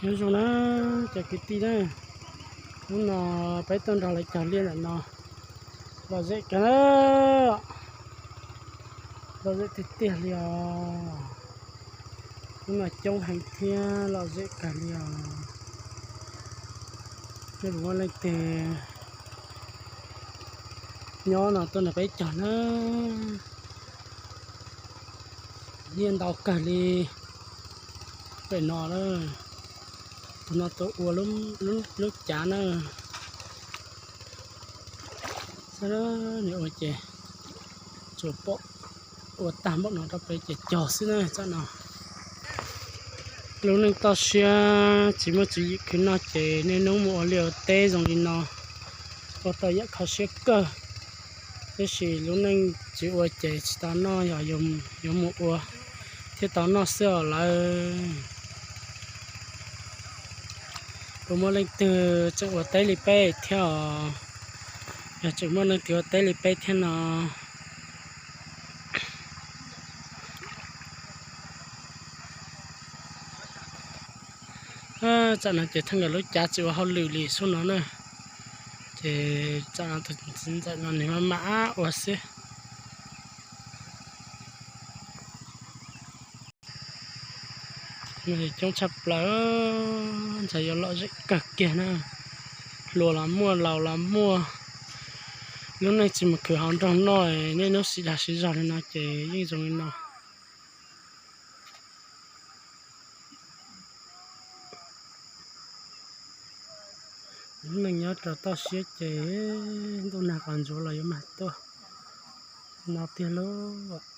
Nyob zoo na cov kwv tij na, hnub no peb tuaj nrog lawv cog liaj ntawm no, lom zem kawg na, lom zem tiag tiag li os. Hnub no coob heev thiab lom zem kawg li os. Nej puas muaj leej twg nyob no tuaj nrog peb cog na? Liaj ntau kawg li pem no na. Tus no tus ua lub cav na. Saib, nws ua ces tsuas pom ua tag npaum no rau peb ces cog xwb na. Tsam no lub neej toj siab tsis muaj tswv yim khwv noj ces niaj hnub mus ua liaj ua teb zoo li no, ua tau yam kho siab kawg. Tab sis lub neej tsis ua ces tsis tau noj, yog yuav mus ua thiaj tau noj xwb os lawv. Puas muaj leej twg tseem ua teb li peb thiab os? Yog tseem muaj leej twg ua teb li peb thiab no, tsam no ces thaj nkawd lub cav tsis ua hauj lwm li xub no na. Ces tsam no tus txiv ntxawm no nws maj mam ua xwb. Coob tshaj plaws, ntshai yuav lom zem kawg kiag na. Hluas los muaj, laus los muaj. Lub neej tsis mus khwv hauv nroog noj, niaj hnub siv dag siv zog li no ces yeej zoo li no. Lub neej nyob rau toj siab ces ntuj nag qos ntsuav los yuav mag tuaj no tiag lauj.